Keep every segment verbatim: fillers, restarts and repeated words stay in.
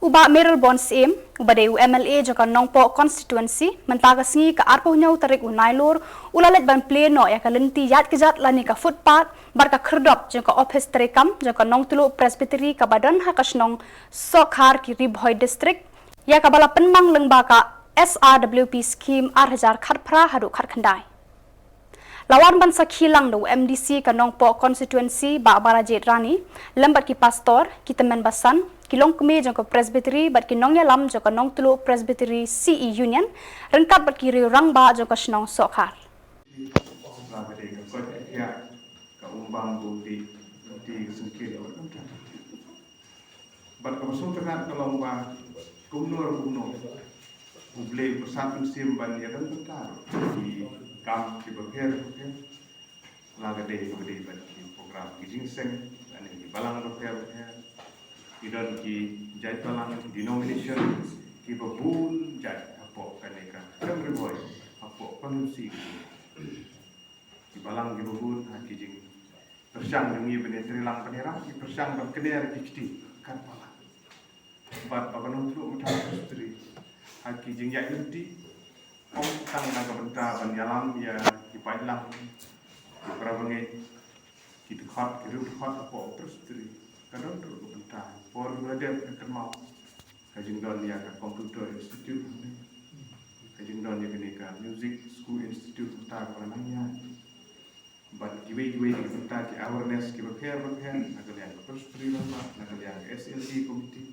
U Bah Mayralborn Syiem, uba dei u M L A jong ka Nongpoh Constituency, mynta ka sngi ka arphew hynñiew tarik u Nailur, u la leit ban plie noh ïa ka lynti ïaid kjat lane ka footpath bad ka khyrdop jong ka ophis treikam jong ka Nongtluh Presbytery kaba don ha ka shnong Sohkhar, ki Ri Bhoi District, ïa kaba la pynmang lyngba ka S R W P Scheme ar hajar khatphra haduh khatkhyndai. La wan ban sakhi lang da u M D C ka Nongpoh Constituency, Bah Balajied Rani, lem bad ki pastor, ki tymmen basan, ki longkmie jong ka Presbytery bad ki nongïalam jong ka Nongtluh Presbytery C E Union, ryngkat bad ki riew rangbah jong ka shnong Sohkhar. Ka koit ka khiah, ka umbam, ka umdih, ka umdih, ka sngewkhia, ka umdih. Bad kaba sngewtynnat ka long ba kumno ruh kumno, U Blei u sngewbha ban ïadon bynta ruh ki kam kiba pher bapher. La ka dei, ka dei bad ki program ki jingseng, lane ki balang bapher bapher. Ki don ki jait balang, ki denomination, kiba bun jait hapoh kane ka Ri Bhoi, hapoh konstituensi. Ki balang kiba bun ha ki jingpyrshang jong ngi ban ïatreilang ban ïarap, ki pyrshang ban kner ki kti kat balang. Bad ba ka Nongtluh Mynta Presbytery ha ki jingïaid lynti, ym tang na ka bynta ban ïalam ïa ki paidlang, ki para bangeit, ki dkhot, ki riew dkhot hapoh Presbytery. Ka don ruh ka bynta por ba la dep ka kynmaw. Ka jingdon ïa ka Computer Institute hangne, ka jingdon ïa kane ka Music School Institute mynta kaba la nang ïaid. Bad kiwei kiwei ki bynta ki awareness kiba pher bapher, na ka liang ka Presbytery rangbah, na ka liang ka S L D committee,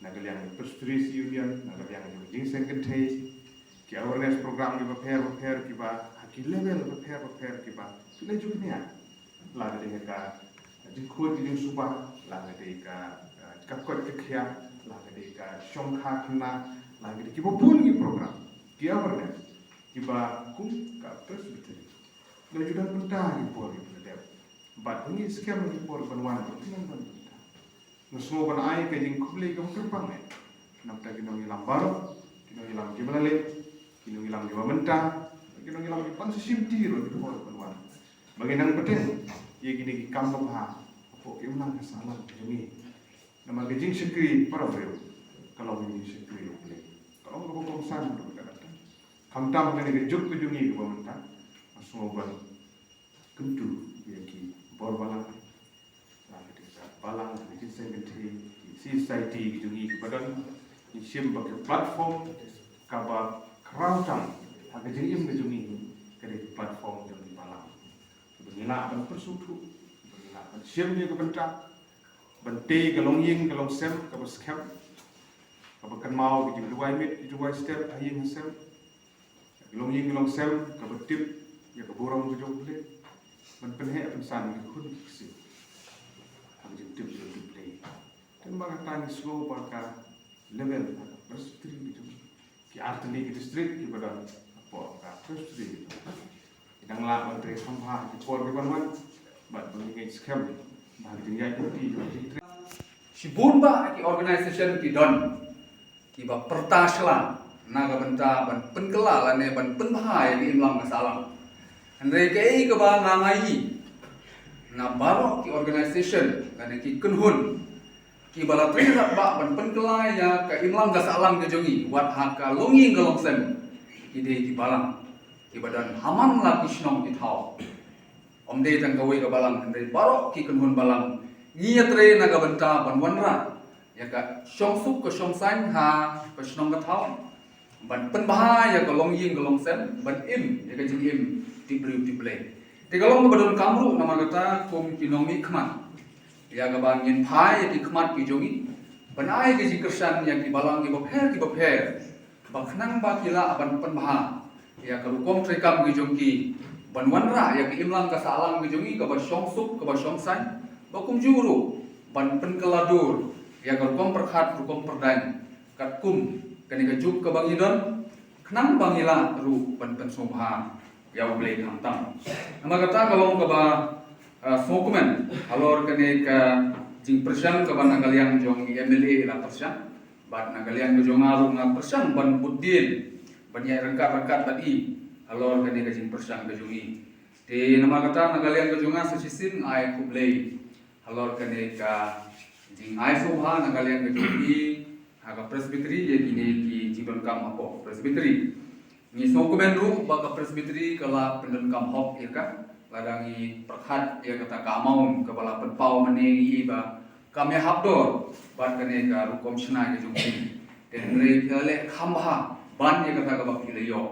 na ka liang ka Presbytery Union, na ka liang ka Jingseng Kynthei, ki awareness program kiba pher bapher kiba ha ki level bapher bapher kiba ki la ju kynnoh. La ka dei ka jingkhuid ka jingsuba, la ka dei ka, eh, ka koit ka khiah, la ka dei ka shongkha khynnah, la ka dei kiba bun ki program, ki awareness kiba kum ka Presbytery la ju don bynta ki por kiba la dep. Bad ba ngi skhem ki por ban wan ruh ki nang don bynta. Nga sngew ban ai ka jingkhublei kaba kyrpang eh na bynta ki nongïalam baroh, ki nongïalam kiba la leit, ki nongïalam kiba mynta, ki nongïalam kiba sa shimti ruh ki por ban wan. Ba ngin nang bteng ïa kine ki kam babha hapoh ka imlang ka sahlang ka jong ngi. Namar ka jingshakri para briew ka long ka jingshakri U Blei. Ka long kaba kongsan ruh ka dang. Khamtam ha kane ka juk ka jong ngi kaba mynta, nga sngew ban kyntu ïa ki bor balang, la ka dei ka balang, ka jingseng kynthei, ki society ki jong ngi kiba don, ngi shim ba ka platform kaba khraw tam ha ka jingim ka jong ngi ka dei ka platform jong ki balang. Kaba ngi lah ban pyrsngewthuh, kaba ngi lah ban shim ïa ka bynta, ban tei ka longïing ka longsem kaba skhem, kaba kynmaw ka jingduwai miet, ka jingduwai step ha ïing ha sem. Ka longïing ka longsem kaba tip ïa ka burom ka jong U Blei, ban pynheh pynsan ïa ki khun ki ksiew ha ka jingtip jong U Blei. Te namar kata ngi sngew ba ka level ha ka presbytery ka jong ki artylli ki district kiba don hapoh ka presbytery ka jong ki dang lah ban trei kham bha ki por kiban wan, bad ba ngi ngeit skhem ba ha ka jingïaid lynti jong ki trei. Shibun bah ki organisation ki don kiba pyrta sla na ka bynta ban pynkylla lane ban pynbha ïa ka imlang ka sahlang. Hynrei kaei kaba nga ïohi na baroh ki organisation lane ki kynhun kiba la trei rangbah ban pynkylla ïa ka imlang ka sahlang ka jong ngi, wat ha ka longïing ka longsem, ki dei ki balang kiba don ha man la ki shnong ki thaw. Ym dei tang kawei ka balang, hynrei baroh ki kynhun balang ngi ïatrei na ka bynta ban wanrah ïa ka shongsuk ka shongsaiñ ha ka shnong ka thaw, ban pynbha ïa ka longïing ka longsem, ban im ïa ka jingim tip briew tip Blei. Te ka long kaba donkam ruh namar kata kum ki nongmihkhmat, ïa kaba ngin phai ïa ki khmat ki jong ngi ban ai ka jingkyrshan ïa ki balang kiba pher kiba pher, ba khnang ba ki lah ban pynbha ïa ka rukom treikam ki jong ki, ban wanrah ïa ka imlang ka sahlang ki jong ngi kaba shongsuk kaba shongsaiñ, ba kumjuh ruh ban pynkylla dur ïa ka rukom pyrkhat rukom pyrdaiñ katkum kane ka juk kaba ngi don, khnang ba ngi lah ruh ban pynsngewbha ïa U Blei khamtam. Namar kata ka long kaba, ah, sngewkmen halor kane ka jingpyrshang kaba na ka liang jong i M L A i la pyrshang, bad na ka liang ka jong nga ruh nga pyrshang ban bud dien ban ïaid ryngkat ryngkat bad i halor kane ka jingpyrshang ka jong i. Te namar kata na ka liang ka jong nga sa shisien nga ai khublei halor kane ka jingai sngewbha na ka liang ka jong i, Ha ka Presbytery ïa kine ki jingdonkam hapoh Presbytery. Ngi sngewkmen ruh ba ka Presbytery ka la pyndonkam hok ïa ka, lada ngi pyrkhat ïa kata ka amount kaba la pynpaw mynne ngi i ba kam ïahap dor bad kane ka rukom shna ka jong phi. Te hynrei phi la leh kham bha ban ïa kata kaba phi la ïoh.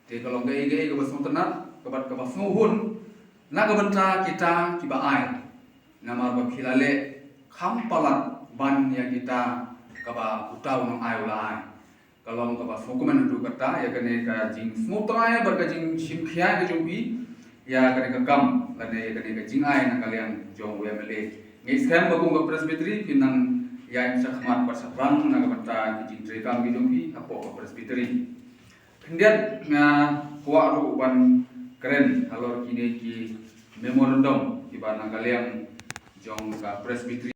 Te ka long kaei kaei kaba sngewtynnat, kaba, kaba sngewhun na ka bynta kita kiba ai. Namar ba phi la leh kham palat ban ïa kita kaba uta u nongai u la ai. Ka long kaba sngewkmen haduh katta ïa kane ka jingsngewthuh bad ka jingshim khia ka jong phi ïa kane ka kam lane ïa kane ka jingai na ka liang jong u M L A. Ngi skhem ba kum ka Presbytery phin nang ïaid shakhmat bad shaphrang na ka bynta ki jingtrei kam ki jong phi hapoh ka Presbytery. Khyndiat nga kwah ruh ban kren halor kine ki memorandum kiba na ka liang jong ka Presbytery.